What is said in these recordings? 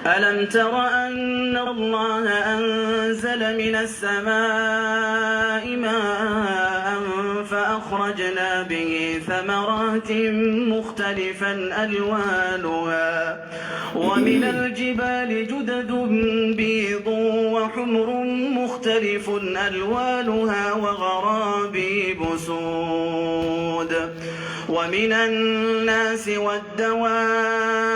ألم تر أن الله أنزل من السماء ماء فأخرجنا به ثمرات مختلفا ألوانها ومن الجبال جدد بيض وحمر مختلف ألوانها وغرابيب سود ومن الناس والدواب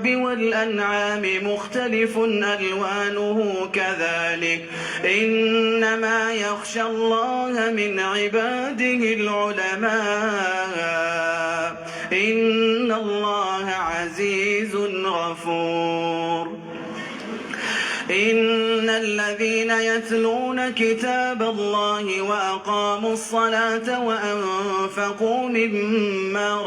والأنعام مختلف ألوانه كذلك إنما يخشى الله من عباده العلماء إن الله عزيز غفور. إن الذين يتلون كتاب الله وأقاموا الصلاة وأنفقوا مما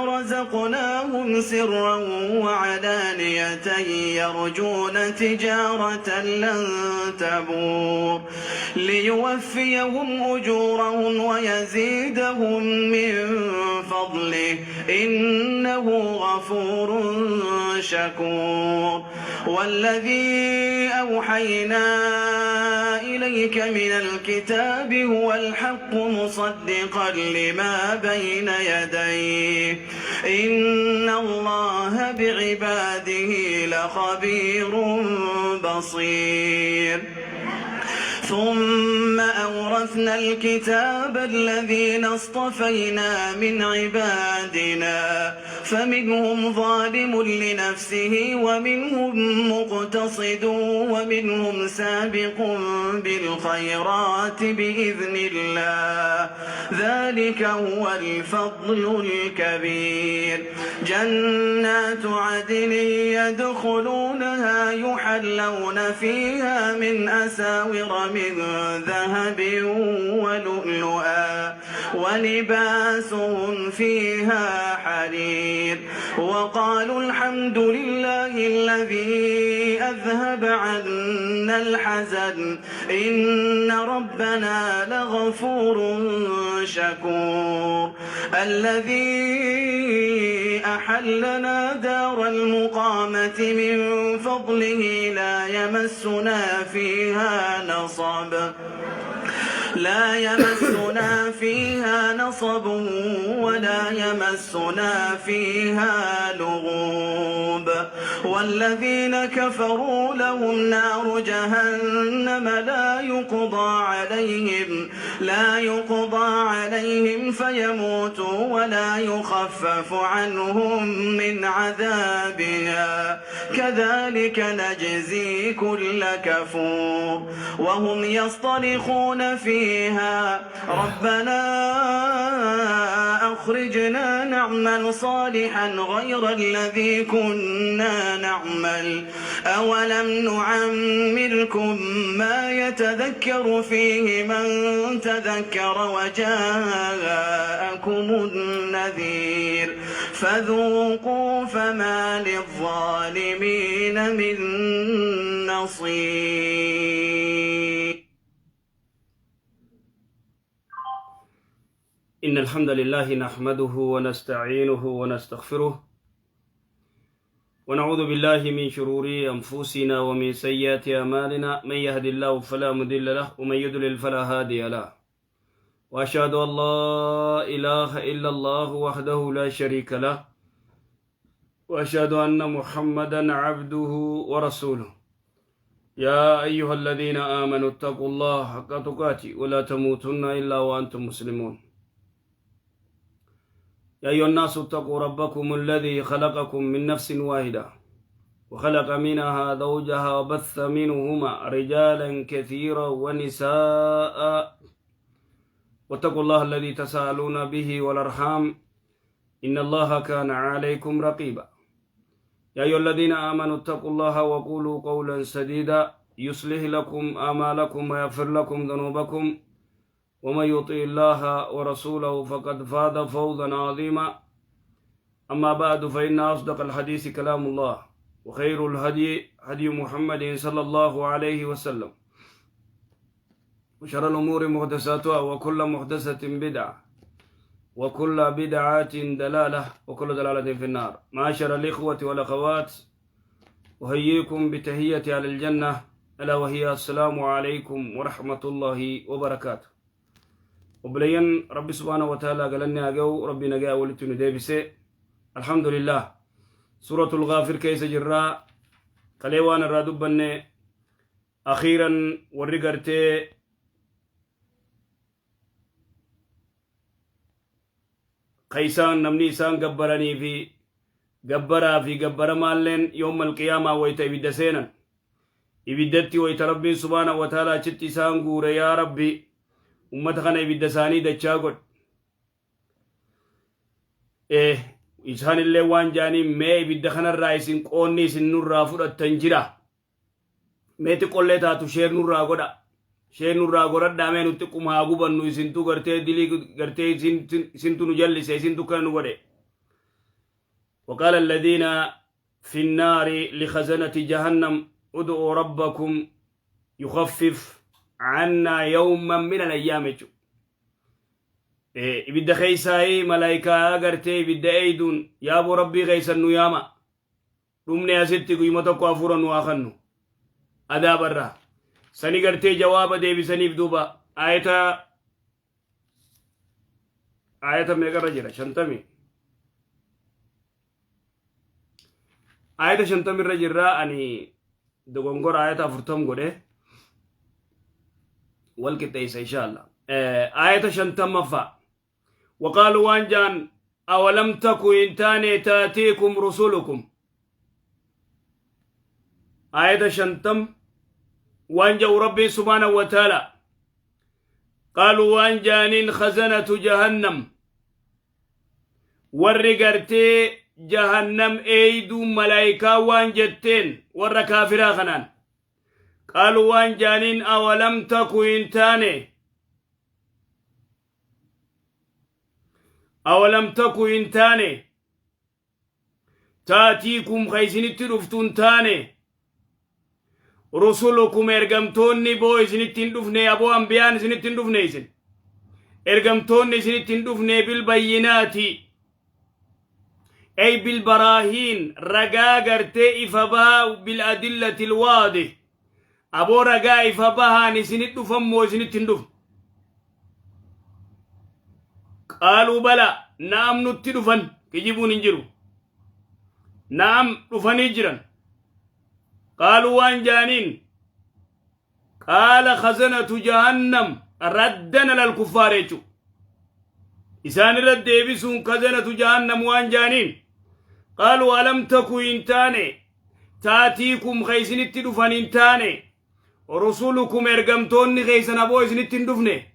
رزقناهم سرا وعلانية يرجون تجارة لن تبور ليوفيهم أجورهم ويزيدهم من فضله إنه غفور شكور. والذي أوحينا إليك من الكتاب هو الحق مصدقا لما بين يديه إن الله بعباده لخبير بصير. ثم أورثنا الكتاب الذين اصطفينا من عبادنا فمنهم ظالم لنفسه ومنهم مقتصد ومنهم سابق بالخيرات بإذن الله ذلك هو الفضل الكبير. جنات عدن يدخلونها يحلون فيها من أساور من ذهب ولؤلؤا ولباسهم فيها حرير. وقالوا الحمد لله الذي أذهب عنا الحزن إن ربنا لغفور شكور. الذي أحلنا دار المقامة من فضله لا يمسنا فيها نصب ولا يمسنا فيها لغوب. والذين كفروا لهم نار جهنم لا يقضى عليهم فيموتوا ولا يخفف عنهم من عذابها كذلك نجزي كل كفور. وهم يصطرخون فيها ربنا أخرجنا نعمل صالحا غير الذي كنا نعمل أولم نعمركم ما يتذكر فيه من تذكر وجاءكم النذير فذوقوا فما للظالمين من نصير. إن الحمد لله نحمده ونستعينه ونستغفره ونعوذ بالله من شرور أنفسنا ومن سيئات أعمالنا، من يهد الله فلا مضل له ومن يضلل فلا هادي له، وأشهد أن لا إله إلا الله وحده لا شريك له، وأشهد أن محمدا عبده ورسوله. يا أيها الذين آمنوا اتقوا الله حق تقاته ولا تموتن إلا وأنتم مسلمون. يا أيها الناس اتقوا ربكم الذي خلقكم من نفس واحدة وخلق منها زوجها وبث منهما رجالا كثيرا ونساء، واتقوا الله الذي تساءلون به والأرحام إن الله كان عليكم رقيبا. يا أيها الذين آمنوا اتقوا الله وقولوا قولا سديدا يصلح لكم أعمالكم ويغفر لكم ذنوبكم، ومن يطع الله ورسوله فقد فاز فوزا عظيما. أما بعد، فإن أصدق الحديث كلام الله، وخير الهدي هدي محمد صلى الله عليه وسلم، وشر الأمور محدثاتها، وكل محدثة بدعة، وكل بدعة دلالة وكل دلالة في النار. معاشر الإخوة والأخوات، أحييكم بتحية على الجنة، ألا وهي السلام عليكم ورحمة الله وبركاته. Obboleeyyan Rabbi subhaanahu wa ta'ala galanni haa ga'u. Rabbi nagaa walitti nu deebise, alhamdulillah. Suuratul Ghaafir keessa jirraa. Kalee waan irraa dubbanne, akhiiran warri gartee ka isaan namni isaan gabbaranii fi gabbaraa fi gabbaramaalleen yoommal qiyaamaa wayta ibidda seenan, ibiddatti wayta Rabbiin subhaanahu wa ta'ala achitti isaan guure, yaa Rabbi, ummata kana ibidda isaanii dachaa godhi. Isaanillee waan jaaniin, mee ibidda kanarraa isin qoonni isin nurraa fudhattan jira, mee xiqqollee taatu share nurraa godha, share nurraa godhadhaa, mee nutti xiqquma haa gubannu, isintu gartee dilii gartee isintu nu jallise, isintu kana nu godhe. وقال الذين في النار لخزنة جهنم ادعوا ربكم يخفف عنا يوما من الأيام. Ibidda keeysaayii malaayikaa gartee ibidda eeyduun, yaaboo Rabbii keeysan nu yaama, dhumne asitti, guyyuma tokko hafuura nu haa kannu adaabarraa. Sani gartee jawaaba deebisaniif. Duuba ayata meeqarra jira? 50, ayata 50rra jirra. Ani dogongora ayata 40 godhe, wal qixxeessa insha Allah. Ayata 50ffaa, وقالوا waan jaan, أولم تك hin taane تأتيكم رسلكم. Ayata 50 waan ja'u Rabbiin subhaanahu wa ta'ala, قالوا waan jaaniin خزنة جهنم, warri gartee jahannam eeyduu malaayikaa waan jetteen warra kaafiraa kanaan, قالوا waan jaaniin, أولم تك hin taane, أولم تك hin taane, تأتيكم ka isinitti dhuftu hin taane, رسلكم ergamtoonni boo isinitti hin dhufne, aboo ambiyaan isinitti hin dhufne, isin ergamtoonni isinitti hin dhufne, بالبينات أي بالبراهين, ragaa gartee ifa bahaa, بالأدلة الواضح, aboo ragaa ifa bahaan isinit dhufan moo isinitti hin dhufne? قالوا بلى, نعم, nutti dhufan. Kijibuun hin jiru, نعم, dhufanii jiran. قالوا waan jaaniin, قال خزنة جهنم ردا على الكفار jechu isaan irra deebisuun, خزنة جهنم waan jaaniin, قالوا ألم تك hin taane, تأتيكم ka isinitti dhufan hin taane, رسلكم ergamtoonni keeysan aboo isinitti hin dhufne,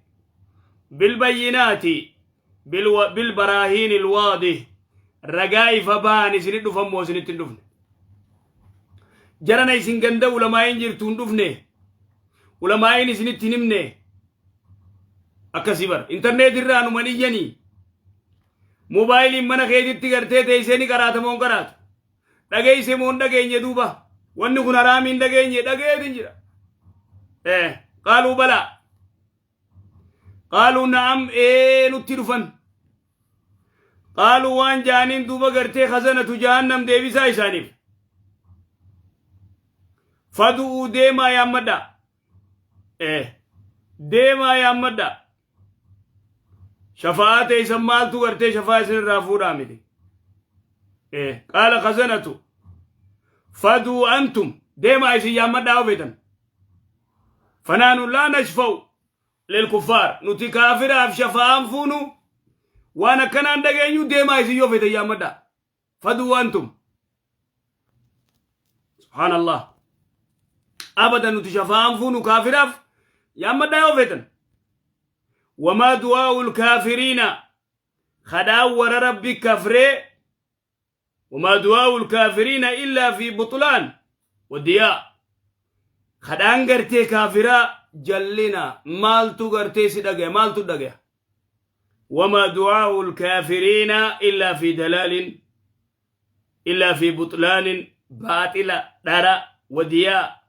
بالبينات بالبراهين الواضح, ragaa ifa bahan isinit dhufan moo isinitti hin dhufne? Jarana isin ganda ulamaayin jirtu hin dhufne, ulamaayin isinitti hin himne? Akkasii bara intarneet irraa numan iyyanii, moobaayiliin mana keetitti gartee teessee ni qaraata moo hin qaraatu? Dhageeyse moo hin dhageenye? Duuba wanni kun haraamiin dhageenye, dhageetin jira. قالوا بلى, قالوا نعم, ee nutti dhufan. قالوا waan jaaniin duuba gartee خزنة جهنم deebisaa isaaniif, فادعوا deemaa yaammadha, deemaa yaammadha, shafa'aa teeysan maaltu gartee shafaa isin irraa fuudhaa miti. قال خزنة فادعوا أنتم, deemaa isin yaammadhaa ofeetan, فنحن لا نشفع للكفار, nuti kaafiraaf shafa'aan fuunu, waan akkanaan dhageenyu, deemaa isin yoo feetan yaammadhaa. فادعوا أنتم, سبحان الله, أبدا nuti shafa'aan fuunu kaafiraaf, yaammadhaa yoo feetan. وما دعاء الكافرين, kadhaan warra Rabbi kafree, وما دعاء الكافرين إلا في بطلان وضياع, kadhaan gartee kaafiraa jallina. Maaltu gartee si dhagaya? Maaltu dhagaya? وما دعاء الكافرين إلا في ضلال, إلا في بطلان, باطل dhara, وضياع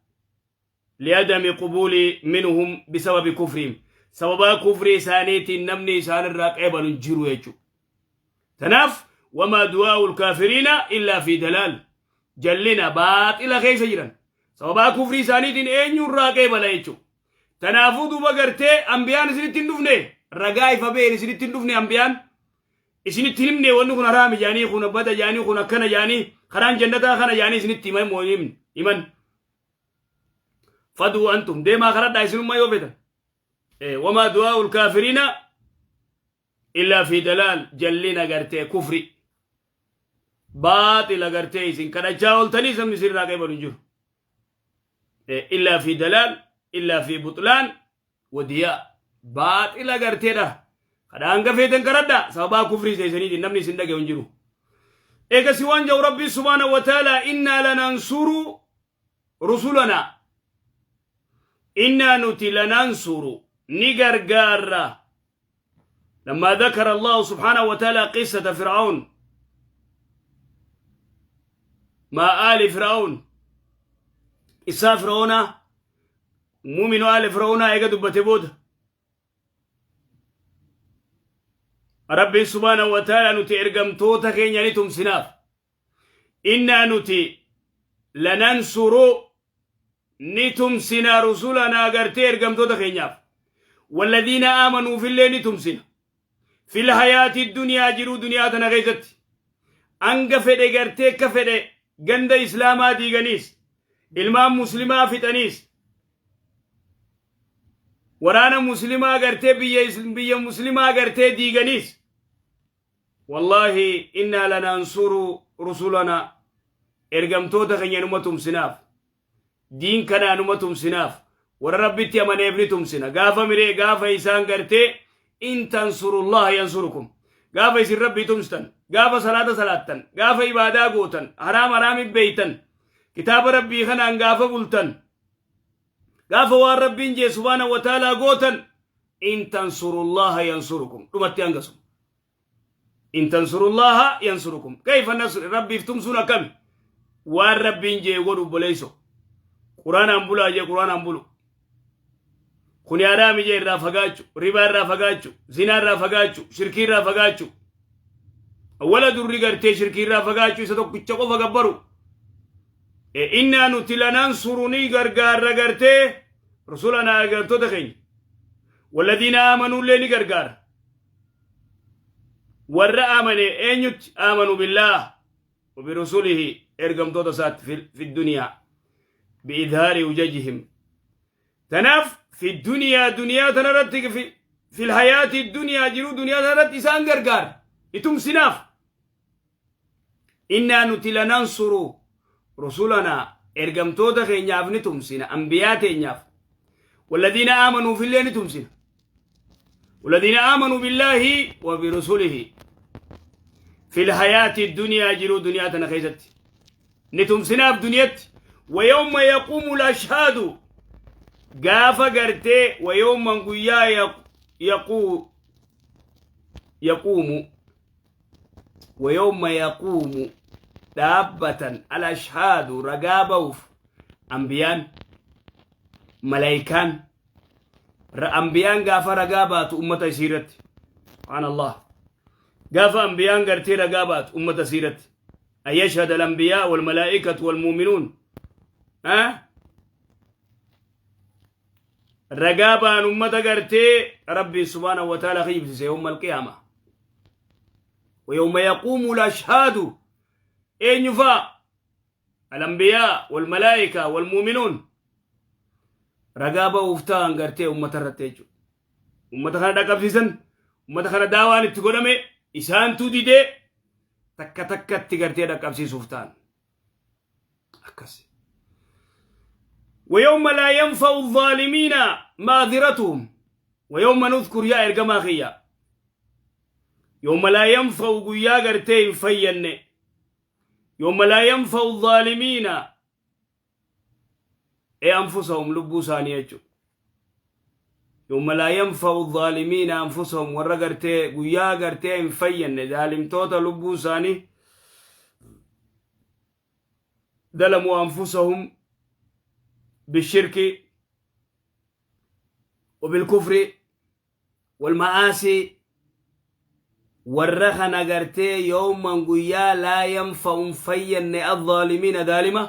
لعدم قبول منهم بسبب كفرهم, sababa kufrii isaaniitiin namni isaan irraa qeebalu hin jiru jechuudha. Tanaaf wamaa du'aa'ul kaafiriina illaa fi dalaal. Jallina baaxila keessa jiran. Sababaa kufrii isaaniitiin eenyurraa qeebala jechuudha. Tanaafuu duuba gartee ambiyaan isinitti hin dhufne, ragaa ifa ba'een isinitti hin dhufne, ambiyaan isinitti hin himne, wanni kun haraami jaanii, kun bada jaanii, kun akkana jaanii, karaan jannataa kana jaanii isinitti himan moo hin himan. Faduu antum deemaa karadhaa isinummaa yoo feetan. Wamaa du'aa'ul kaafiriina illaa fi dalaal. Jallina gartee kufri baaxila gartee isin kadhachaa ooltanii sabni isinirraa qeebalu hin jiru. Illaa fi dalaal, illaa fi buxlaan wadiyaa, baaxila gartee dhara. Kadhaa hanga feetan kadhadhaa, sababaa kufrii seesaniitiin namni isin dhagayu hin jiru. Eegasi waan jedhu Rabbiin subhaanahu wa ta'ala: innaa lanansuru rusulanaa, innaa nuti lanansuru ni gargaarra. لما ذكر الله سبحانه وتعالى قصة فرعون مع آل فرعون، إسا فرعون مؤمن آل فرعون إيغا دبته بود، ربي سبحانه وتعالى nuti ergamtoota keenya ni tumsinaaf. Innaa nuti lanansuru ni tumsina rusulanaa gartee ergamtoota keenyaaf. والذين آمنوا fillee ni tumsina. في الحياة الدنيا jiruu duniyaa tana keessatti. Hanga fedhe gartee akka fedhe ganda islaamaa diiganiis, ilmaan muslimaa fixaniis, waraana muslimaa gartee biyya muslimaa gartee diiganiis, wallaahi innaa lanansuru rusulanaa, ergamtoota keenya numa tumsinaaf, diin kanaa numa tumsinaaf, warra Rabbitti amaneef ni tumsina. Gaafa miree gaafa isaan gartee إن تنصروا الله ينصركم, gaafa isin Rabbii tumsitan, gaafa salaata salaattan, gaafa ibaadaa gootan, haraam haraami beeytan, kitaaba Rabbii kanaan gaafa bultan, gaafa waan Rabbiin jee subhaana wa ta'aalaa gootan, إن تنصروا الله ينصركم. Dhumatti hangasu إن تنصروا الله ينصركم. كيف نصر? Rabbiif tumsuun akkami? Waan Rabbiin jee godhu. Obboleeyso, Quraanaan bulaa jee Quraanaan bulu, kuni haraami jee irraa fagaachu, ribaa irraa fagaachu, zinaa irraa fagaachu, shirkii irraa fagaachu, awwala durri gartee shirkii irraa fagaachu, isa tokkicha qofa gabbaru. Innaa nuti لننصر ni gargaarra gartee rusulanaa, ergamtoota keenya, والذين آمنوا illee ni gargaara. Warra amane eenyutti? آمنوا بالله وبرسله, ergamtoota isaatti, في الدنيا بإظهار حججهم. Tanaaf في الدنيا duniyaa tanarratti, في الحياة الدنيا jiruu duniyaa tanarratti isaan gargaara itumsinaaf. Innaa nuti لننصر رسلنا, ergamtoota keenyaaf ni tumsina, ambiyaa teenyaaf, والذين آمنوا fillee ni tumsina, والذين آمنوا بالله وبرسله في الحياة الدنيا jiruu duniyaa tana keessatti ni tumsinaaf duniyatti. ويوم يقوم الأشهاد, gaafa gartee ويوم guyyaa يقوم, ويوم يقوم dhaabbatan الأشهاد ragaa ba'uuf, ambiyaan, malaayikaan. Ambiyaan gaafa ragaa baatu ummata isii irratti, سبحان الله, gaafa ambiyaan gartee ragaa baatu ummata isii irratti, أن يشهد الأنبياء والملائكة والمؤمنون ها ragaa baan ummata gartee Rabbii سبحانه وتعالى kijibsiise يوم القيامة. ويوم يقوم الأشهاد eenyu faa? الأنبياء والملائكة والمؤمنون ragaa ba'uuf ta'an gartee ummata irratti jechuudha. Ummata kana dhaqqabsiisan, ummata kana daawaan itti godhame isaantu didee takka takkatti gartee dhaqqabsiisuuf ta'an. Akkas. ويوم لا ينفع الظالمين معذرتهم ويوم نذكر يا إرجما خيا يوم لا ينفع guyyaa gartee hin fayyanne, يوم لا ينفع الظالمين ee أنفسهم lubbuu isaanii jechuudha. يوم لا ينفع الظالمين أنفسهم, warra gartee guyyaa gartee hin fayyanne zaalimtoota lubbuu isaanii, ظلموا أنفسهم بالشرك وبالكفر والمعاصي. Warra kana gartee yawman guyyaa laa yanfa'u hin fayyanne azzaalimiina zaalima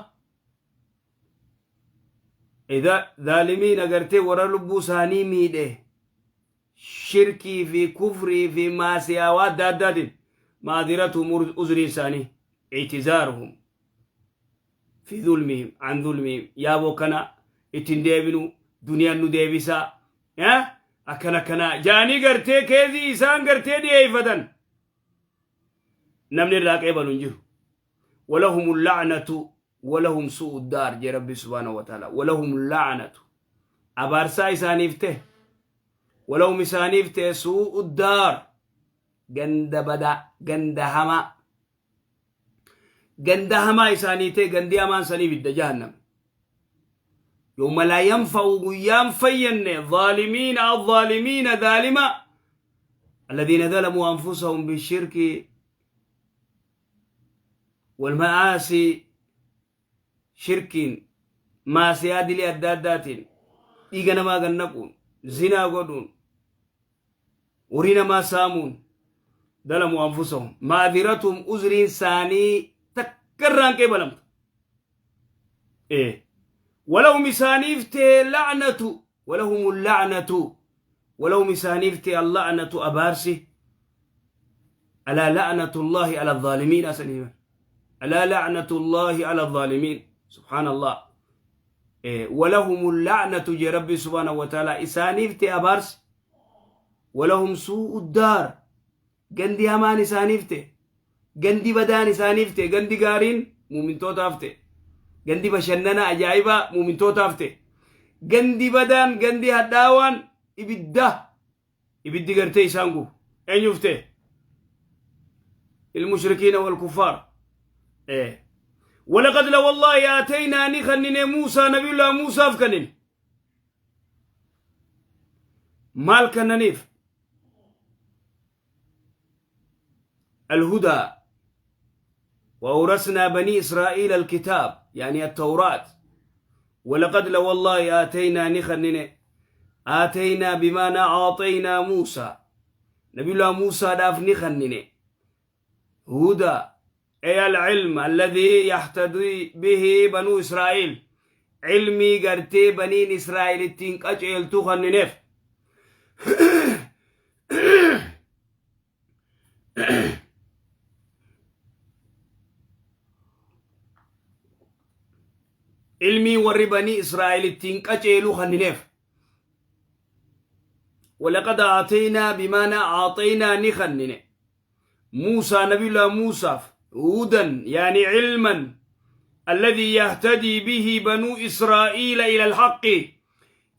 idha zaalimiina gartee warra lubbuu isaanii miidhe shirkii fi kufrii fi maasiyaawaa adda addaatiin maadiratuhum uzrii isaanii ictizaaruhum fi zulmihim an zulmihim yaaboo kana ittiin deebinu duniyaan nu deebisaa akkana akkana jaanii gartee keezii isaan gartee dhiyeeffatan namni irraa qeebalu hin jiru. Walahum la'natu walahum su'u daar jee Rabbi subhaanahu wa ta'ala. Walahum la'natu abaarsaa isaaniif ta'e walahum isaaniif ta'e su'u daar ganda badaa ganda hamaa ganda hamaa isaanii ta'e gandi hamaan sanii ibidda jahannam. Yawma laa yanfa'u guyyaan fayyanne zaalimiina azzaalimiina zaalima alladhiina zalamuu anfusahum bishirki walma'aasi shirkiin maasiyaa dilii adda addaatiin dhiiga namaa gannaquun zinaa godhuun horii namaa saamuun dalamuu anfusahum ma'adhiratuhum uzriin isaanii takka irraan qeebalamtu. Ee. Walahum isaaniif ta'e la'natu walahum la'natu walahum isaaniif ta'e alla'natu abaarsi alaa la'natullaahi ala zaalimiin asanii alaa la'natullaahi ala zaalimiin subhaanallah. Ee walahum la'natu jee rabbi subhaanahu wa ta'ala isaaniif ta'e abaarsi walahum suu'u daar gandi hamaan isaaniif ta'e gandi badaan isaaniif ta'e gandi gaariin muumintootaaf ta'e gandi bashannana ajaa'ibaa muumintootaaf ta'e gandi badaan gandi hadhaawaan ibidda ibiddi gartee isaan gubu eenyuuf ta'e ilmushrikiina wal kuffaar. Walaqad la wallaahi aataynaa ni kannine Muusaa nabiyullaa Muusaaf kannine maal kannaniif الهدى وأورثنا بني إسرائيل الكتاب يعني التوراة ولقد لوالله آتينا نخنن آتينا بما أعطينا موسى نبي الله موسى داف نخنن هدى أي العلم الذي يهتدي به بنو إسرائيل علمي قرتي بنين إسرائيل التين قجل تخننف ilmii warri banii Israa'el ittiin qaceelu kannineef. Walaqad aataynaa bimaanaa aataynaa ni kannine. Muusaa nabiyullah Muusaaf hudan yaani ilman alladhii yahtadii bihi banuu Israa'iila ila alhaqqi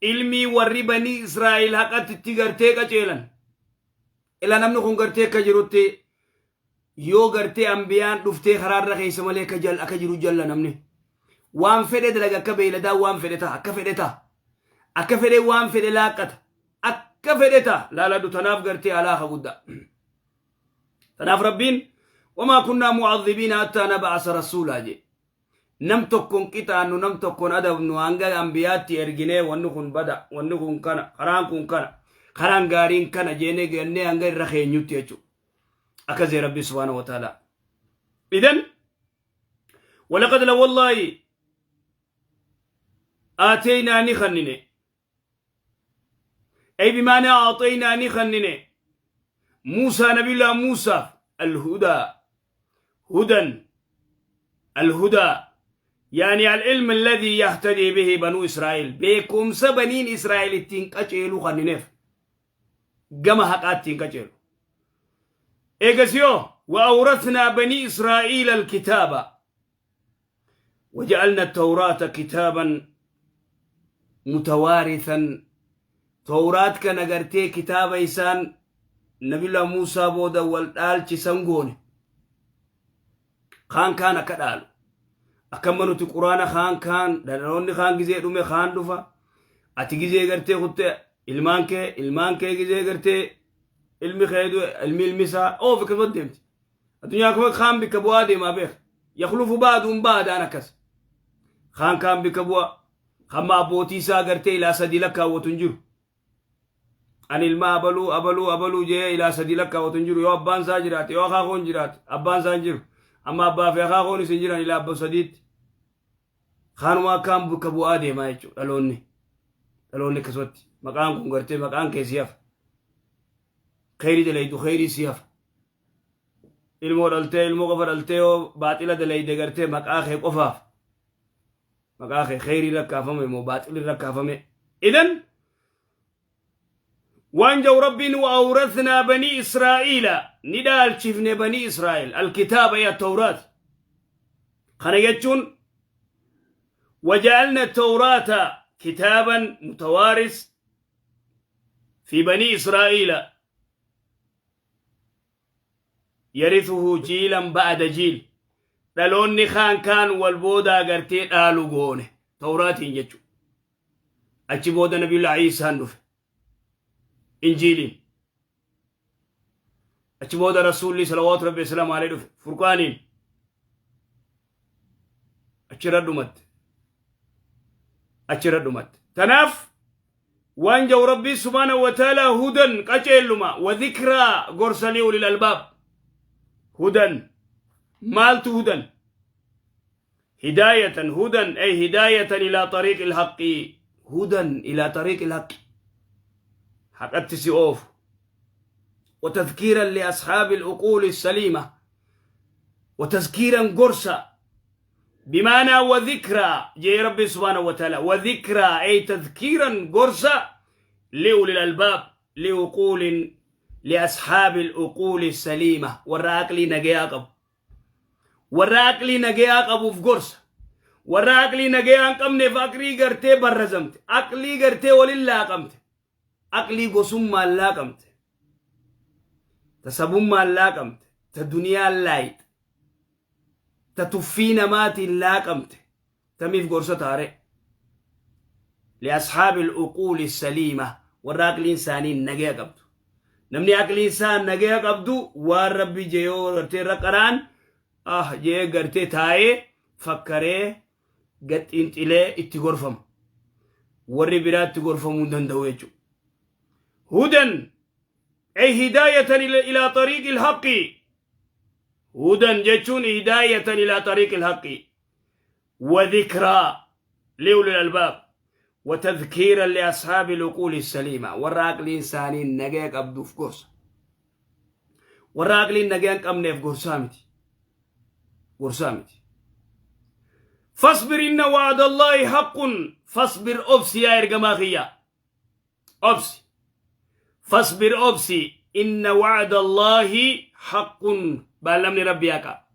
ilmii warri banii Israa'el haqatti itti gartee qaceelan. Ila namni kun gartee akka jirutti yoo gartee ambiyaan dhuftee karaarra keessa malee akka jal akka jiru jalla namni. Waan fedhe dalaga akka beeyladaa waan fedhe ta'a akka fedhe ta'a. Akka fedhe waan fedhe laaqqata. Akka fedhe ta'a laaladhu tanaaf gartee alaaka guddaa. Tanaaf Rabbiin wamaa kunnaa mu'adhibiina hattaa nab'asa rasuulaa jee. Nam tokkon qixaannu nam tokkon adabnu hanga ambiyaatti erginee wanni kun bada wanni kun kana karaan kun kana karaan gaariin kana jeenee gannee hanga irra keenyutti jechuudha. Akkas jee Rabbi subhaanahu wa ta'ala. Idan walaqad la wallaahi aateynaa ni kannine ay bimaanaa aaxeynaa ni kannine Muusaa nabiyullah Muusaaf alhudaa hudan alhudaa yaani alilm alladhii yahtadii bihi banuu Israa'el beekumsa baniin Israa'el ittiin qaceelu kannineef gama haqaa ittiin qaceelu. Eegasiyoo وأورثنا بني إسرائيل الكتاب وجعلنا التوراة كتابا متوارثا توراة كان غرتي كتاب إسان نبي الله موسى بودا والدالچ سنغوني خان كان كدالو akkama nuti quraana kaan kaan dhaloonni kaan gizee dhume kaan dhufa ati gizee gartee kutte ilmaan kee gizee gartee ilmi kee ilmi ilmi isaa oof akkasuma deemti addunyaa kuma kaan bikka bu'aa deemaa beek yakhlufu ba'duun ba'daan akkas kaan kaan bikka bu'a hamma abbootii isaa gartee ilaa sadii lakkaawwatu hin jiru. Ani ilma abaluu abaluu abaluu jee ilaa sadii lakkaawwatu hin jiru. Yoo abbaan isaa jiraate, yoo akaakoon jiraate, abbaan isaa hin jiru. Amma abbaa fi akaakoonis hin jiran ilaa abba sadiitti. Kaanuma akkaan bakka bu'aa deemaa jechuudha dhaloonni. Dhaloonni akkasumatti maqaan kun gartee maqaan kee si hafa. Kheyrii dalaydu kheyrii si hafa. Ilmoo dhaltee ilmoo qofa dhaltee yoo baaxila dalayde gartee maqaa kee qofaaf. Maqaa kee kheyrii rakkaafame moo baaxilli rakkaafame. Idan waan jau Rabbiin wa'awrathnaa banii Israa'iila ni dhaalchifne banii Israa'el alkitaaba ya tawraat. Kana jechuun waja'alna tawraata kitaaban mutawaaris fi banii Israa'iila yarithuhu jiilan ba'da jiil dhaloonni kaan kaan wal boodaa gartee dhaalu goone tawraatiin jechu. Achi booda nabiyullah Iisaan dhufe injiiliin. Achi booda rasuulli salawaatu rabbi wasalaamu alayhi dhufe furqaaniin. Achirra dhumatte, achirra dhumatte. Tanaaf waan jau Rabbii subhaanahu wa ta'ala hudan qaceelluma wa dhikraa gorsa li ulil albaab. Hudan maaltu hudan? Hidaayatan hudan ay hidaayatan ilaa tariiqi alhaqqi, hudan ilaa tariiqi alhaqqi, haqatti si oofu. وتذكيرا لأصحاب العقول السليمة وتذكيرا قرصا بمعنى وذكرى جي ربي سبحانه وتعالى وذكرى أي تذكيرا قرصا لأولي الألباب لعقول لأصحاب العقول السليمة والراقلي نجيا قب والراقلي نجيا قبو في قرص والراقلي نجيا قمني فاقري قرتي برزمت عقلي قرتي ولله قمت عقلي قسم ما لا قمت تسبب ما لا قمت تدنيا لايت تتفين مات لا قمت تميف قرصة تاري لأصحاب العقول السليمة والراقل إنساني نجيا قبض نمني عقل إنسان نجيا قبضو والربي جيو غرتي رقران جي غرتي تاي فكري قد انت إلي اتغرفم وري برات تغرفم دندويجو. هدى أي هداية إلى طريق الحق. هدى جتون هداية إلى طريق الحق وذكرى لأولي الألباب وتذكيرا لأصحاب العقول السليمة. وراق الإنسان نجاك أبدو في قرص وراق النجاك أمني في قرصامتي قرصامتي. فاصبر إن وعد الله حق. فاصبر أبسي يا إرجماخية أبسي. فاصبر أبسي إن وعد الله حق بلمني ربي أكا.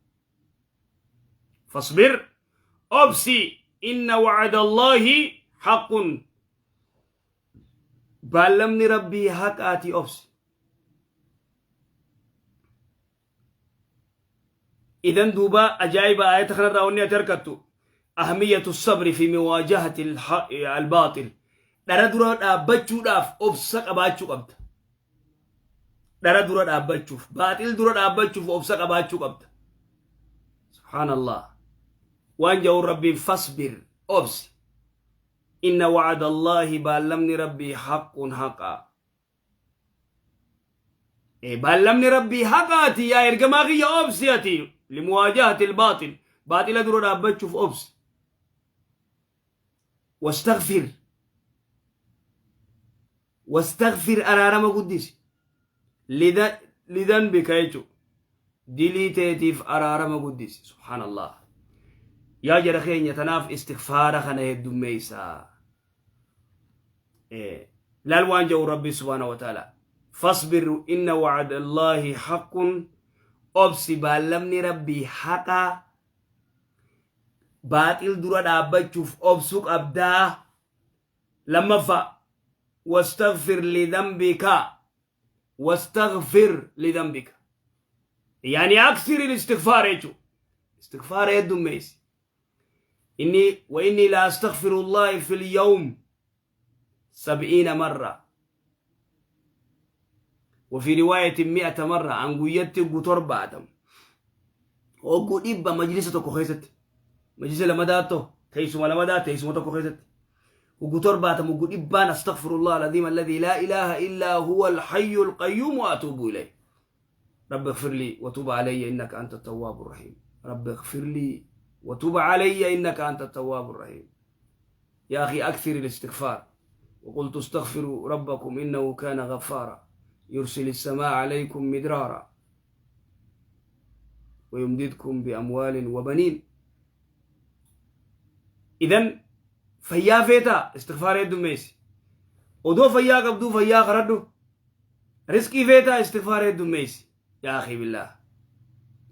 فاصبر أبسي إن وعد الله حق بلمني ربي حق آتي أبسي. إذن دوبا أجايب آية خنا راوني تركتو أهمية الصبر في مواجهة الباطل. دارا دورا دابچوداف أبسا قباچو قبد. دارا دورا دابچوف باطل دورا دابچوف أبسا قباچو قبد. سبحان الله. وان جو ربي فاصبر أبسي إن وعد الله بالمني ربي حق حقا. إيه بالمني ربي حقاتي يا إرجماغي يا أبسياتي لمواجهة الباطل. باطل دورا دابچوف أبسي. واستغفر واستغفر أرارم قدس لذنبك يجو دليتيتيف أرارم قدس. سبحان الله. يا جرخين يتناف استغفار خنا يدميسا. إيه لالوان جو ربي سبحانه وتعالى فاصبر إن وعد الله حق. أبسي بالمني ربي حقا باطل درا دابچوف أبسوك أبدا لما فا واستغفر لذنبك. واستغفر لذنبك يعني أكثر الاستغفار يجو استغفار يدو ميس. إني وإني لا أستغفر الله في اليوم 70 مرة وفي رواية 100 مرة. عن قيتي قطر بعدم وقول إبا مجلسة كخيست مجلسة لما داتو تيسو لما دات تيسو تكخيست Huggu 70, huggu dhibbaan أستغفر الله العظيم الذي لا إله إلا هو الحي القيوم وأتوب إليه. رب اغفر لي وتب علي إنك أنت التواب الرحيم. رب اغفر لي وتب علي إنك أنت التواب الرحيم. يا أخي أكثر الاستغفار. وقلت استغفروا ربكم إنه كان غفارا يرسل السماء عليكم مدرارا ويمددكم بأموال وبنين. إذن fayyaa feetaa, istigfaara heddummeessi. Odoo fayyaa qabduu fayyaa kadhadhu. Riskii feetaa, istigfaara heddummeessi. يا أخي بالله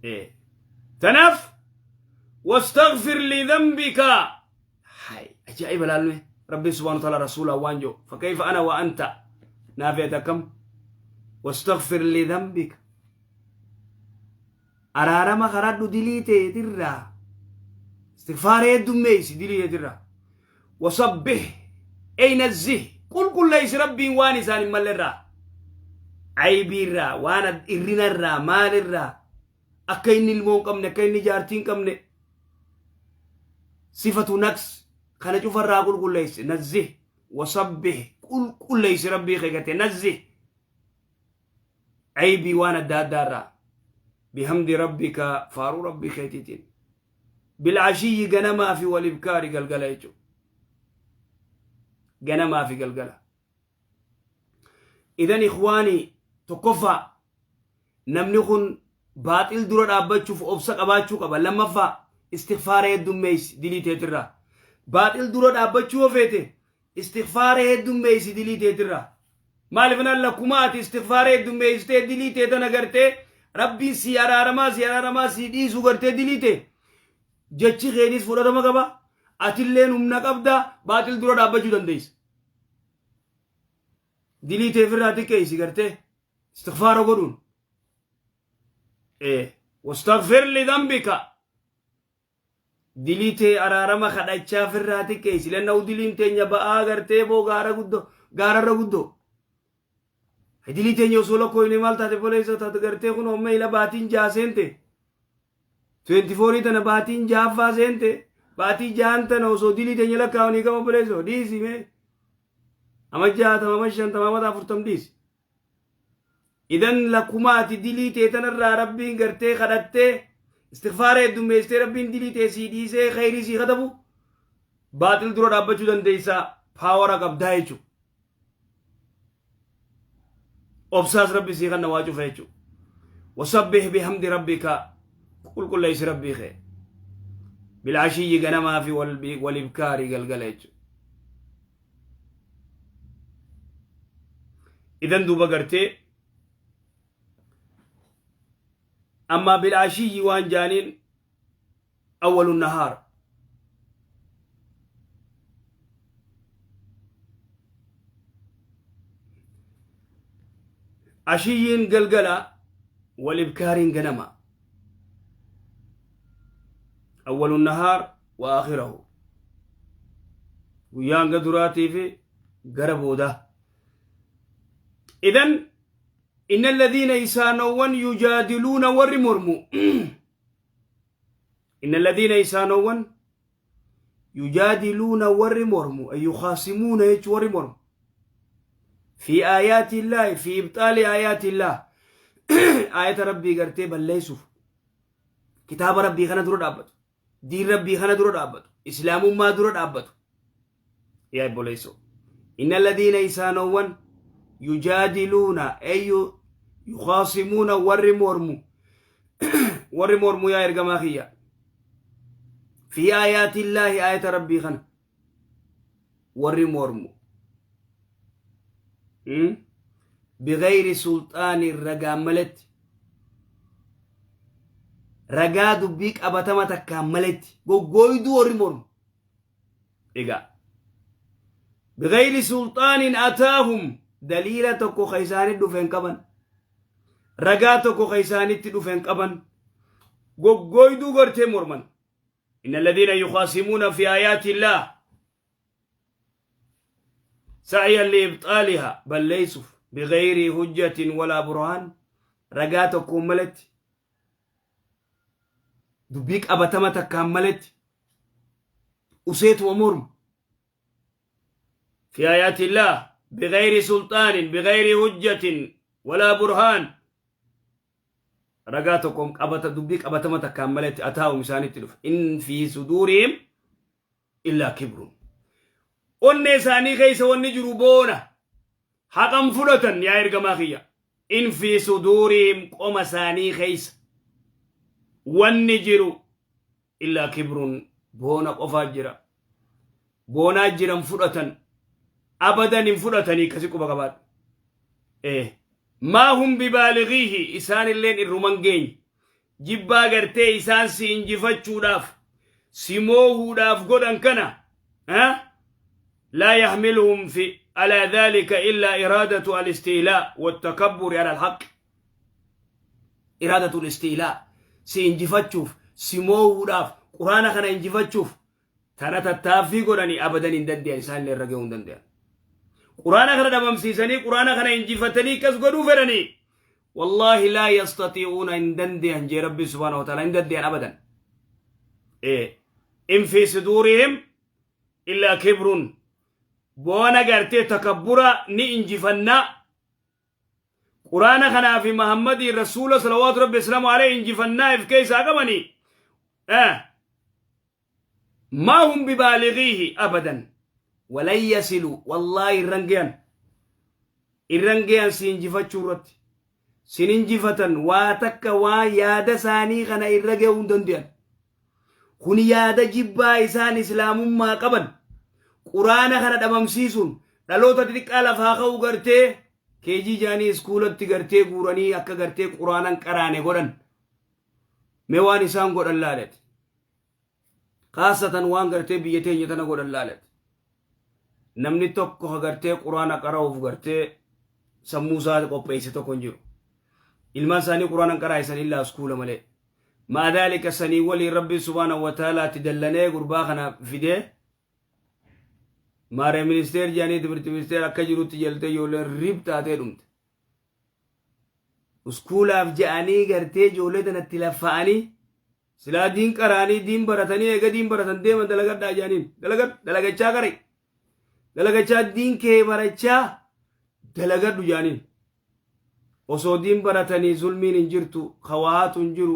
إيه. Tanaaf واستغفر لذنبك. Hay, ajaa'iba laalme. Rabbi سبحانه وتعالى rasuula waan jedhu, فكيف أنا وأنت؟ Naafeeta akkam. واستغفر لذنبك, araarama kadhadhu dilii teetirraa. Istigfaara heddummeessi dilii teetirraa. وسبح أي نزه, qulqulleessi Rabbiin waan isaan hin mallerraa, aybiirraa, waan irrinarraa, maalirraa, akka inni ilmoo hin qabne, akka inni jaartii hin qabne, صفة نقص kana cufarraa qulqulleessi. نزه, وسبح, qulqulleessi Rabbii keegate. نزه, aybii waan adda addaarraa. بحمد ربك, faaruu Rabbii keetiitiin. بالعشي, ganamaa fi, والإبكار, galgala jechuudha. Ganamaa fi galgala. إذن إخواني, tokkoffaa, namni kun baaxil dura dhaabbachuuf obsa qabaachuu qaba. Lammaffaa, istigfaara heddummeessi dilii teetirraa. Baaxil dura dhaabbachuu yoo feete, istigfaara heddummeessi dilii teetirraa. Maaliif naan lakkuma ati istigfaara heddummeessitee dilii tee tana gartee Rabbiin si araaramaa, si araaramaa, si dhiisu gartee dilii tee, jechi keenis fudhatama qaba. Atilleen humna qabda, baaxil dura dhaabbachuu dandeessa. Dilii tee ofirraa xiqqeessi gartee istigfaara godhuun. واستغفر لذنبك, dilii tee araarama kadhachaa ofirraa xiqqeessi. لأنه diliin teenya ba'aa gartee boo gaara guddoo, gaararra guddoo. Dilii teenya osoo lakkooyne maal taate boleessa taate gartee? Kun amma ila baatiin 6 seente. 24 tana baatiin ja'affaa seente. Baatii ja'an tana osoo dilii teenya lakkaa'anii gama boleessoo dhiisi mee. Ama 60, ama 50, ama 40 dhiisi. إذن lakkumaati dilii tee tanarraa Rabbiin gartee kadhattee, istigfaara heddummeessitee, Rabbiin dilii tee sii dhiisee khayrii sii katabu, baaxil dura dhaabbachuu dandeessaa, power qabdaa jechuudha. Obsaas Rabbi sii kanna waa cufa jechuudha. وسبح بحمد ربك, qulqulleessi Rabbii kee. بالعشي, ganamaa fi, والإبكار, galgala jechuudha. إذن duuba gartee أما بالعشي waan jaaniin أول النهار. Ashiyyiin galgala, والإبكار ganama. أول النهار وآخره, guyyaan ga duraatii fi gara boodaa. إذن إن الذين isaanowwan يجادلون warri mormu, إن الذين isaanowwan يجادلون warri mormu, أي يخاصمون jechuu, warri mormu, في آيات الله, في إبطال آيات الله, aayata Rabbii gartee balleessuuf, kitaaba Rabbii kana dura dhaabbatu, diin Rabbii kana dura dhaabbatu, Islaamummaa dura dhaabbatu. Yaa obboleessoo, إن الذين isaanowwan يجادلون أي يخاصمون warri mormu, warri mormu, yaa ergamaa kiyya, في آيات الله, aayata Rabbii kana warri mormu, بغير سلطان, ragaan maletti, ragaa dubbii qabatama takkaan maletti, goggooyduu warri mormu. Egaa بغير سلطان أتاهم, daliila tokko ka isaanitti dhufe hin qaban, ragaa tokko ka isaanitti dhufe hin qaban, goggooyduu gartee morman. إن الذين يخاصمون في آيات الله سعيا لإبطالها, balleessuuf, بغير حجة ولا برهان, ragaa tokkoon maletti, dubbii qabatama takkaan maletti, useetuma mormu. Fi aayaatillaah bighayri sulxaanin bighayri hujjatin walaa burhaan ragaa tokkoon qabata dubbii qabatama takkaan maletti ataa'um isaanitti dhufe in fi suduurihim illaa kibrun onnee isaanii keessa wanni jiru boona haqan fudhatan yaa ergamaa kiyya in fi suduurihim qoma isaanii keessa wanni jiru illaa kibrun boona qofaa jira boonaa jiran fudhatan abadan hin fudhatanii kasi quba qabaadhu maa hum bibaaligiihi isaan illeen irruman geenye jibbaa gartee isaan si injifachuudhaaf si moohuudhaaf godhan kana laa yaxmiluhum fi alaa dhalika illaa iraadatu alistiilaa wattakabburi ala alhaq iraadatu alistiilaa si injifachuuf si moohuudhaaf quraana kana injifachuuf tana tattaaffii godhanii abadan hin dande'an isaan illee irra ga'uu hin dande'an. Quraana kana dhabamsiisanii quraana kana injifatanii akkas godhuu fedhanii wallaahi laa yastatii'uuna hin dande'an jee rabbi subhaanahu wa ta'ala hin dande'an abadan. In fi suduurihim illaa kibrun boona gartee takabbura ni injifannaa quraana kanaa fi Muhammadii rasuula salawaatu rabbi islaamu alayhi injifannaa if keessaa qabanii ما هم ببالغيه أبدا ولن يصلوا والله irran geyan irran geyan si injifachuu irratti sin injifatan waa takka waa yaada isaanii kana irra ga'uu hin danda'an kun yaada jibbaa isaan islaamummaa qaban quraana kana dhabamsiisuun dhaloota xixiqqaa lafaa ka'u gartee keejii jaanii iskuulatti gartee guuranii akka gartee quraanan qaraane godhan mee waan isaan godhan laalet kaasatan waan gartee biyya teenya tana godhan laalet namni tokko ka gartee quraana qara'uuf gartee sammuu isaa qopheesse tokko hin jiru ilmaan isaanii quraana qaraa'isan illaa iskuula malee maa dhaalika sanii walii rabbi subhaanahu wa ta'alaatti dallanee gurbaa kana fidee maaree ministeer jedhanii timirti ministeer akka jirutti jaltee ijoolleen rib taatee dhumte uskuulaaf je'anii gartee ijoollee tanatti laffa'anii silaa diin qaraanii diin baratanii eega diin baratan deeman dalagadhaa jedhaniin dalagadhu dalagachaa qari dalagachaa diin kee barachaa dalagadhu jedhaniin osoo diin baratanii zulmiin hin jirtu kawaatu hin jiru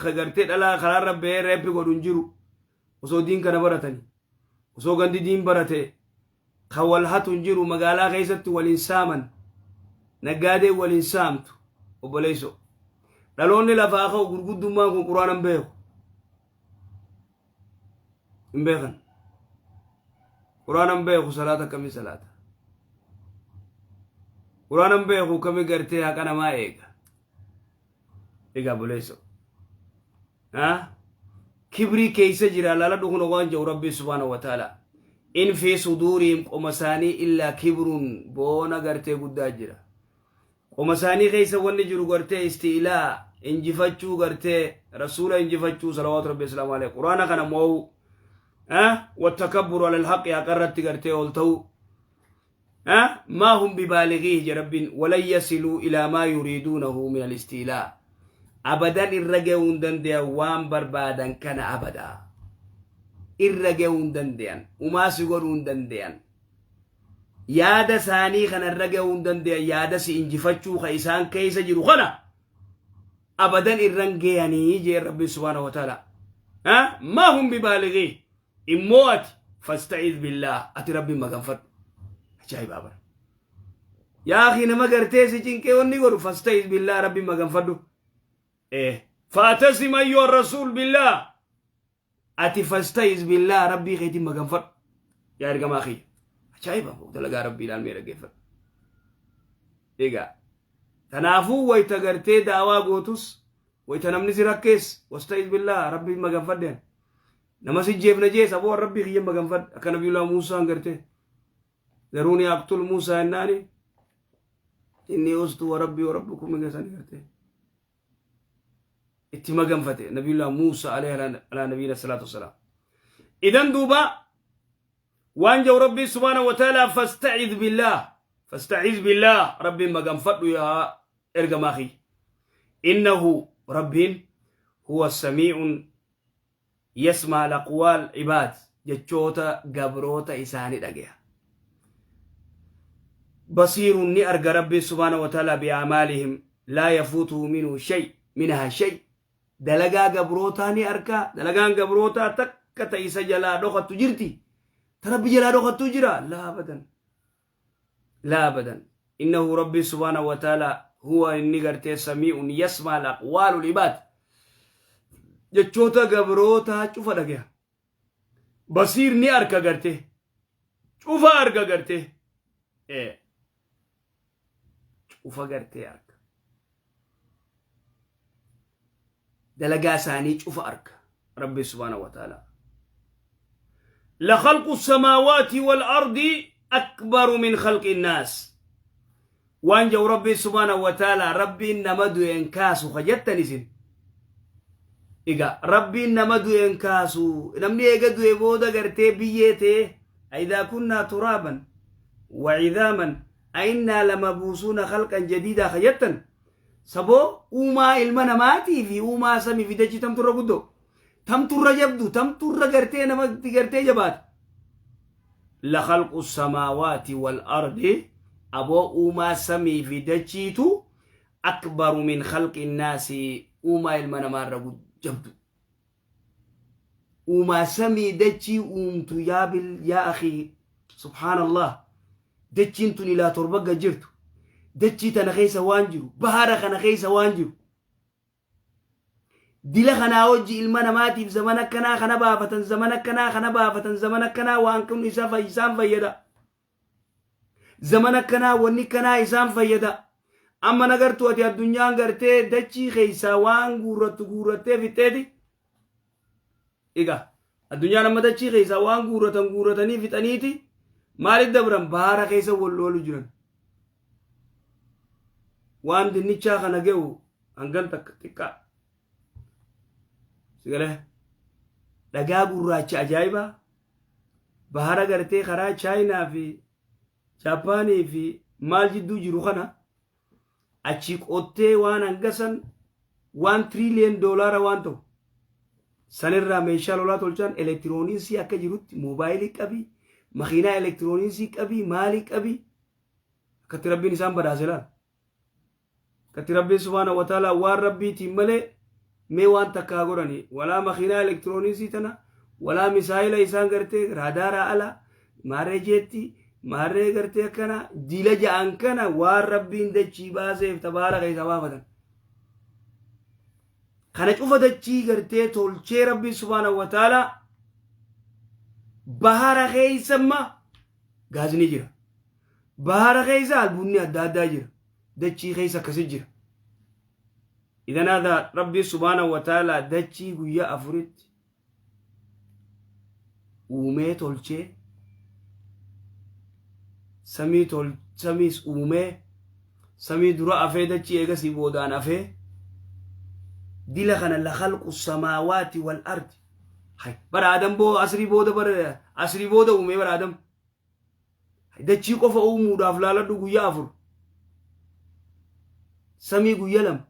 ka gartee dhalaa karaarra bahee reeppi godhu hin jiru osoo diin kana baratanii osoo gandi diin barate ka wal hatu hin jiru magaalaa keessatti waliin saaman naggaadeen waliin saamtu obboleesso dhaloonni lafaa ka'u gurguddummaan kun quraana hin beeku hin beekan quraana hin beeku salaata akkamii salaata quraana hin beeku akkamii gartee haqa namaa eega egaa obboleesso kibrii keessa jira lala dhukuna waan jedhu rabbi subhaanahu wa ta'ala in fi suduurihim qoma isaanii illaa kibrun boona gartee guddaa jira qoma isaanii keessa wanni jiru gartee isti'ilaa injifachuu gartee rasuula injifachuu salawaatu rabbi islaamu alayhi quraana kana mo'uu wattakabburu ala alhaqi haqarratti gartee ol ta'uu ما هم ببالغيه رب ولن يصلوا إلى ما يريدونه من الاستيلاء أبدا الرجون دنديا وان بربادا كان أبدا الرجون دنديا وما سيقولون دنديا yaada isaanii kana irra ga'uu hin danda'an yaada si injifachuu ka isaan keessa jiru kana abadan irran ga'anii jee rabbi subhaanahu wa ta'ala ما هم ببالغيه immoo ati فاستعذ بالله ati rabbi maganfadhu ajaa'ibaa bara yaa akhi nama gartee si cinqee wanni godhu فاستعذ بالله rabbi maganfadhu فاعتصم أيها الرسول بالله ati فاستعذ بالله rabbii keetiin maganfadhu yaa ergamaa kiyya ajaa'iba dalagaa rabbii ilaalmee dhaggeeffadhu egaa kanaafuu wayta gartee daawaa gootus wayta namni si rakkees واستعذ بالله rabbii maganfadheen nama si jeefna jees aboo rabbii kiyya maganfadhe akka nabiyullah muusaan gartee ذروني أقتل موسى jennaani إني عذت بربي وربكم min sani gartee itti maganfate nabiyullah muusaa عليه على نبينا الصلاة والسلام idan duuba waan jau rabbii سبحانه وتعالى فاستعذ بالله فاستعذ بالله rabbiin maganfadhu yaa ergamaa kiyya إنه rabbiin هو السميع يسمع الأقوال عباد jechoota gabroota isaanii dhageya. Basiirun ni arga Rabbiin subhaanahu wa ta'aalaa bi'amaalihim laa yafuutuhu minhu shay minhaa shay. Dalagaa gabrootaa ni arga. Dalagaan gabrootaa takka ta isa jalaa dhokattu jirti. Ta Rabbi jalaa dhokattu jira. Laa abadan. Laa abadan. Innahu Rabbi subhaanahu wa ta'aalaa huwa inni gartee samii'un yasmaa al-aqwaalul ibaad. Jechoota gabrootaa cufa dhagaya. Basiir ni arka gartee. Cufa arga gartee. Cufa gartee arka. Dalagaa isaanii cufa arka. Rabbi subhaanahu wa ta'ala. لخلق السماوات والأرض أكبر من خلق الناس waan jau Rabbi subhaanahu wa ta'ala Rabbiin nama du'een kaasu ka jettan isin. Egaa Rabbiin nama du'een kaasu, namni eega du'e booda gartee biyyee ta'e, أإذا كنا ترابا وعظاما أإنا لمبعوثون خلقا جديدا ka jettan. Saboo, uumaa ilma namaatii fi uumaa samii fi dachii tamturra guddoo, tamturra jabdu, tamturra gartee namatti gartee jabaata? لخلق السماوات والأرض, aboo, uumaa samii fi dachiitu أكبر من خلق الناس, uumaa ilma namaarra jabdu. Uumaa samii dachii uumtu yaa bil yaa akhi, subhaanallah. Dachiin tun ilaa torba gad jirtu. Dachii tana keessa waan jiru, bahara kana keessa waan jiru, dila kanaa hojii ilma namaatiif zaman akkanaa kana baafatan, zaman akkanaa kana baafatan, zaman akkanaa waan kun isaan fayyada, zaman akkanaa wanni kanaa isaan fayyada. Amma nagartu ati addunyaan gartee dachii keessaa waan guurrattu guurrattee fixxeeti. Egaa addunyaan amma dachii keessaa waan guurratan guurratanii fixaniiti maaliif dabran? Bahara keessa wal loolu jiran. Waan dinnichaa kana ge'u hangan takka xiqqaa sigalee dhagaa gurraacha ajaa'ibaa bahara gartee karaa Chaayinaa fi Jaapaanii fi maal jidduu jiru kana achi qottee waan hangasan 1 trillion doolaara waan ta'u sanirraa meeshaa lolaa tolchan, elektirooniksii akka jirutti moobaayilii qabii, makiinaa elektirooniksii qabii, maalii qabii. Akkatti Rabbiin isaan badhaase laal. Akkatti Rabbiin subhaana wa ta'ala waan Rabbiitiin malee mee waan takkaa godhani, walaa makiinaa elektirooniksii tana, walaa misaayila isaan gartee raadaaraa ala maarree jeetti maarree gartee akkana dila ja'an kana waan Rabbiin dachii baaseef tabaara keessa baafatan. Kana cufa dachii gartee tolchee Rabbiin subhaana wa ta'ala. Bahara keessa gaazni jira. Bahara keessa albuunni adda addaa jira. Dachii keessa akkasi jira. إذن هذا ربي سبحانه وتعالى dachii guyyaa afuritti uumee tolchee, samii tol samiis uumee, samii dura afee, dachii eegasii boodaan afee. Dila kana لخلق السماوات والأرض. Hay, bara Adam boo asrii booda, bara asrii booda uumee bara Adam dachii qofa uumuudhaaf laaladhu guyyaa 4, samii guyyaa 2.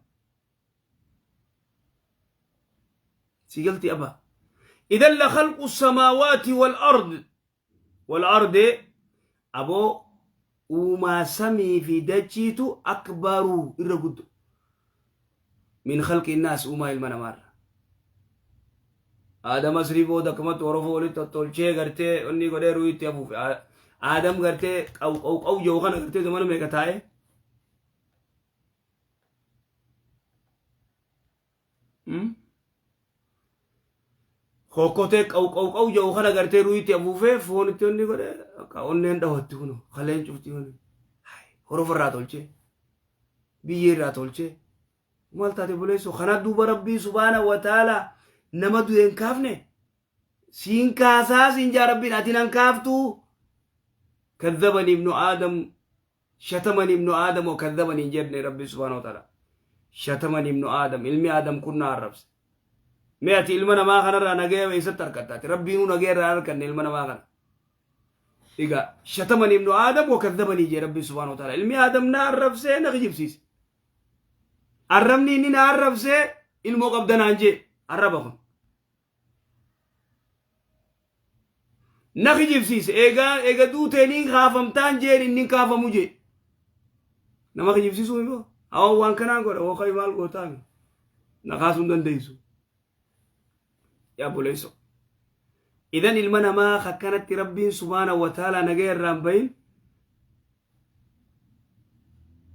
Sigalti aba. إذن لخلق السماوات والأرض, aboo, uumaa samii fi dachiitu أكبر irra guddo من خلق الناس, uumaa ilma namaarra. Aadam asrii booda akkamatti orofa walitti tottolchee gartee inni godhee ruu itti hafuuf. Aadam gartee qaw qaw qaw jiru kana gartee zamana meeqa taa'e? Hokkotee qaw qaw qaw jiru kana gartee ruu itti hafuufee, foon itti inni godhee, akka onneen dhawatti kunu kaleen cufti kunu horofa irraa tolchee, biyyee irraa tolchee. Maal taate buleessu kana? Duuba Rabbii subhaana wa ta'ala nama du'e hin kaafne. Siin kaasaa siin jaa Rabbiin, ati nan kaaftuu. كذبني ابن آدم، شتمني ابن آدم وكذبني hin jenne Rabbi subhaana wa ta'ala. شتمني ابن آدم, ilmi Aadam kun na arrabse. Mee ati ilma namaa kanarraa nagaya eessatti argattaati? Rabbiinuu nagaya irraa arganne ilma namaa kana. Egaa شتمني ابن آدم وكذبني jee Rabbi subhaana wa ta'ala. Ilmi Aadam na arrabsee, na kijibsiise. Arrabni inni na arrabsee ilmoo qabda naan jee. Arraba kun na kijibsiise. Egaa eega duuteeniin kaafamtaan jeen, inni kaafamu jee. Nama kijibsiisuu immoo hawan waan kanaan godha hoo maal gootaami na kaasuu hin dandeessu. Yaa obboleessoo. Idan ilma namaa akkanatti Rabbiin subhaanahu wa ta'ala nagaya irraa hin bahin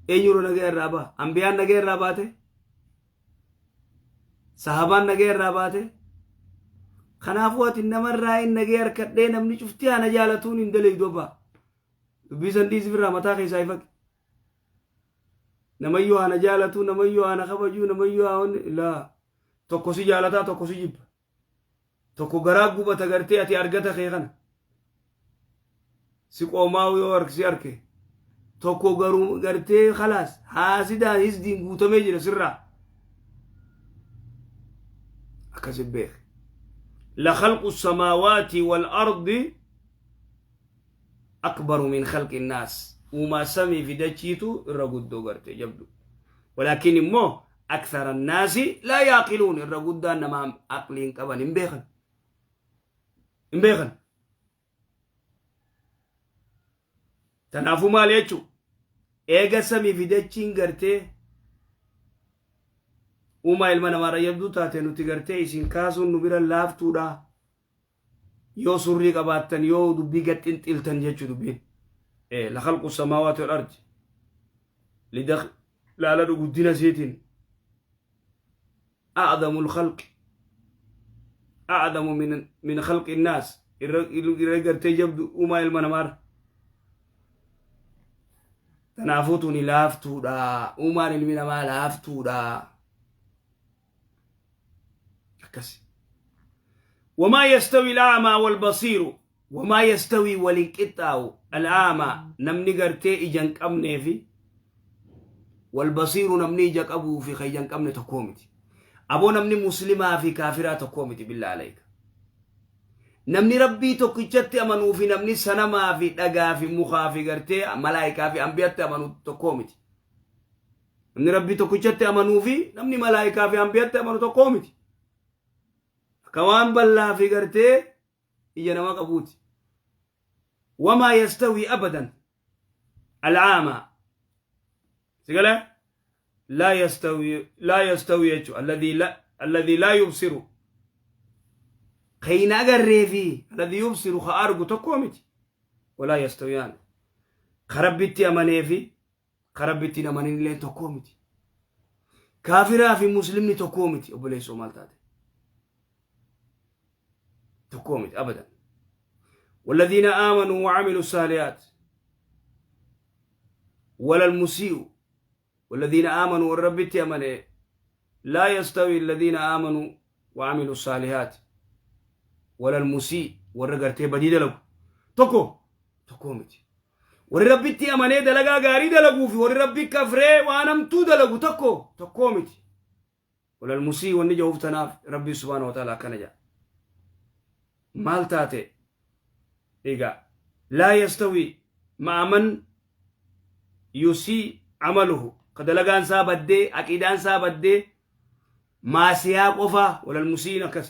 eenyurra nagaya irraa baha? Ambiyaan nagaya irraa baate? Sahabaan nagaya irraa baate? Kanaafuu ati namarraa hin nagaya harkadhee namni cuftii ana jaalatuun hin dalaydu abbaa. Dubbii san dhiisi firraa mataa keessaa ifaqi. Namayyuu ana jaalatu, namayyuu ana kabaju, namayyuu ana laa. Tokko si jaalataa, tokko si jibba. Tokko garaa gubata gartee ati argata kee kana. Si qoomaa'u yoo si arke. Tokko garuu gartee khalaas haasidaan hisdiin guutamee jira sirraa. Akkasi beek. La khalqu samaawaati wal ardi akbaru min khalqi naas. Uumaa samii fi dachiitu irra guddoo gartee jabdu. Walaakin immoo akthara annaasi laa yaaqiluun, irra guddaan nama aqlii hin qaban, hin beekan. Hin beekan. Kanaafuu maal jechuu? Eega samii fi dachiin gartee uumaa ilma namaarra jabduu taate, nuti gartee isin kaasuun nu bira laaftuudha. Yoo surrii qabaattan, yoo dubbii gad xinxiltan jechuu dubbiin. La khalqu samaawaati wal ardi. Laala guddina isiitiin. أعظم الخلق أعظم من خلق الناس، irra gartee jabdu uumaa ilma namaarra. Kanaafuu tuni laaftuudha. Uumaan ilmi namaa laaftuudha. Akkasi. وما يستوي الأعمى والبصير، وما يستوي waliin qixxaawu الأعمى namni gartee ija hin qabnee fi والبصير namni ija qabuu fi kan ija hin qabne tokkoo miti. Aboo, namni muslimaa fi kaafiraa tokkoo miti, بالله عليك. Namni Rabbii tokkichatti amanuu fi namni sanamaa fi dhagaa fi mukaa fi gartee malaayikaa fi ambiyatti amanu tokkoo miti. Namni Rabbii tokkichatti amanuu fi namni malaayikaa fi ambiyatti amanu tokkoo miti. Akka waan bal'aa fi gartee ija nama qabuuti. وما يستوي أبدا الأعمى سيقول لا يستوي، لا يستوي الذي لا يبصر خين agarree fi الذي يبصر ka argu tokkoo miti. ولا يستويان ka Rabbitti amanee fi ka Rabbitti hin amanin illee tokkoo miti. Kaafiraa fi muslimni tokkoo miti. Obboleessoo, maal taate? Tokkoo miti abadan. والذين آمنوا وعملوا الصالحات ولا المسيء والذين آمنوا والرب أمنوا لا يستوي الذين آمنوا وعملوا الصالحات ولا المسيء warra gartee badii dalagu tokko tokkoo miti. Warri Rabbitti amanee dalagaa gaarii dalaguu fi warri Rabbi kafree waan hamtuu dalagu tokko tokkoo miti. ولا المسيء wanni jahuuf tanaaf Rabbi سبحانه وتعالى akkana jedha. Maal taate egaa? لا يستوي مع من يسيء عمله ka dalagaan isaa baddee, aqiidaan isaa baddee, maasiyaa qofa. ولا المسيء akkas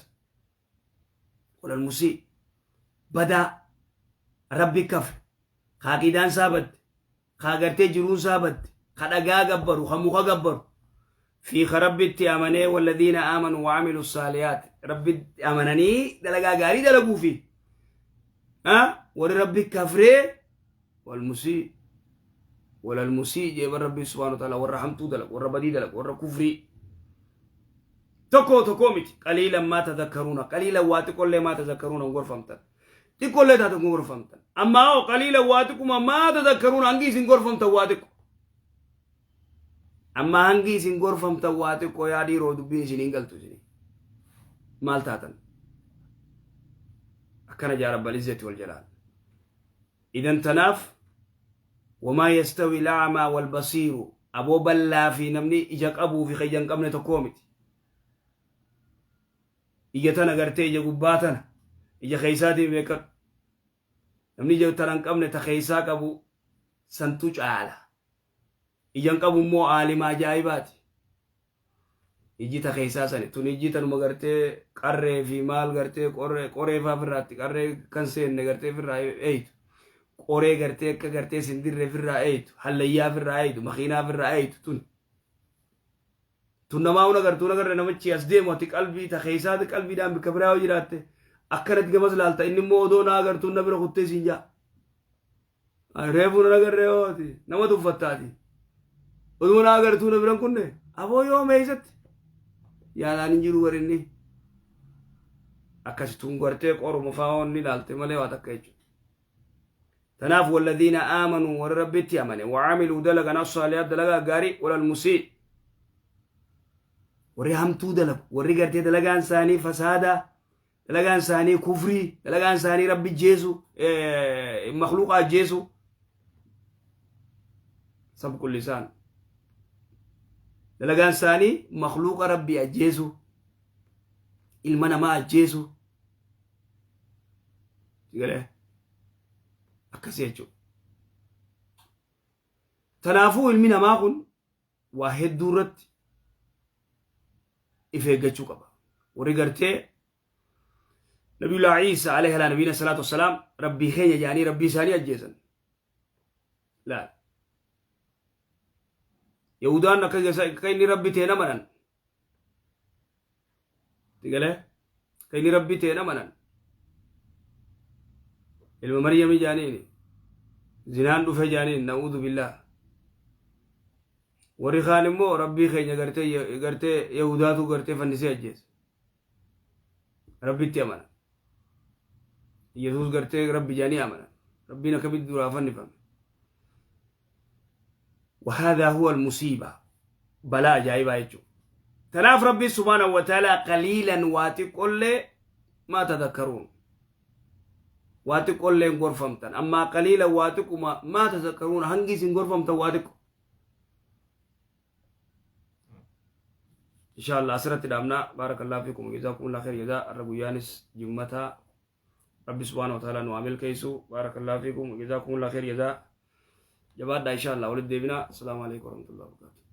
ولا المسيء badaa Rabbi kafre ka aqiidaan isaa badde, ka agartee jiruun isaa badde, ka dhagaa gabbaru, ka muka gabbaru fi ka Rabbitti amanee والذين آمنوا وعملوا الصالحات Rabbitti amananii dalagaa gaarii dalaguu fi warri Rabbi kafree والمسيء ولا المسيء jeeban Rabbi سبحانه وتعالى warra hamtuu dalagu, warra badii dalagu, warra kufrii tokko tokko miti. قليلا ما تذكرون قليلا waa xiqqollee ما تذكرون hin gorfamtan, xiqqollee taate hin gorfamtan. Ammaa hoo قليلا waa xiqquma ما تذكرون hangi isin gorfamtan waa xiqqo. Amma hangi isin gorfamtan waa xiqqoo. Yaa dhiiroo, dubbiin isin hin galtu. Isin maal taatan? Akkana jaa رب العزة والجلال. Idan tanaaf وما يستوي الأعمى والبصير. Aboo, ballaa fi namni ija qabuu fi ija hin qabne tokkoo miti. Ija tana gartee ija gubbaa tana ija keeysaatiin beekadhu. Namni ija tana hin qabne ta keeysaa qabu santu caala. Ija hin qabu immoo aalima ajaa'ibaati. Iji ta keeysaa sani tun iji tanuma gartee qarree fi maal gartee qoree qoree faa firraatti qarree kan seenne gartee firraa eeytu. Qoree gartee akka gartee sindirree firraa eeytu, hallayyaa firraa eeytu, makiinaa firraa eeytu tun. Tun namaa huna gartuu nagarre namichi as deemu ati qalbii ta keessaati qalbiidhaan bikka biraa yoo jiraatte akkanatti gamas laalta inni immoo odoo naa agartuun na bira kuttee siin jaa. Reefuu na agarree yoo ati nama tuffattaati. Oduma naa agartuu na biran kunne aboo yoo meeysatti yaalaan hin jiru warri inni. Akkasi tun gartee qoruma faa onni ilaalte malee waa takka jechuudha. Tanaaf walladhiina aamanuu warra Rabbitti amane wa'amiluu dalagan as-saalihaat dalagaa gaarii walal musii warri hamtuu dalagu warri gartee dalagaan isaanii fasaadaa dalagaan isaanii kufrii dalagaan isaanii Rabbi jeesu makluuqa ajjeesu sabqul lisaan dalagaan isaanii makluuqa Rabbi ajjeesu ilma namaa ajjeesu Galee akkasii jechuudha. Kanaafuu ilmi namaa kun waa hedduu irratti if eeggachuu qaba. Warri gartee Nabiyullaa Iisa alayhi alaa nabiyina salaatu wassalaam rabbii keenya jedhanii rabbii isaanii ajjeesan. Laal. Yahudaan akka inni rabbi ta'e amanan. Galee ka inni rabbi ta'e amanan. Ilma Maryamii jaaniini. Zinaan dhufe jaaniin na'uudhu billaah. Warri kaan immoo rabbii keenya gartee gartee Yahudaatu gartee fannisee ajjeese. Rabbitti amana. Yesuus gartee rabbi jaanii amanan. Rabbiin akkamitti duraa fannifame. وهذا هو المصيبة بلا ajaa'ibaa jechuudha. Tanaaf Rabbi subhaanahu wa ta'ala qaliilan waa xiqqollee maa tadakkaruun waa xiqqollee hin gorfamtan ammaa qaliilan waa xiqquma maa tadakkaruun hangi isin gorfamtan waa xiqqo. Insha Allah asirratti dhaabnaa baarakallahu fiikum jazaakumullahu khair jazaa arra guyyaanis jimmataa Rabbi subhaanahu wa ta'ala nu haa milkeessu baarakallahu fiikum jazaakumullahu khair jazaa jabaadhaa insha Allah walitti deebinaa assalaamu alaikum warahmatullahi wabarakatuh.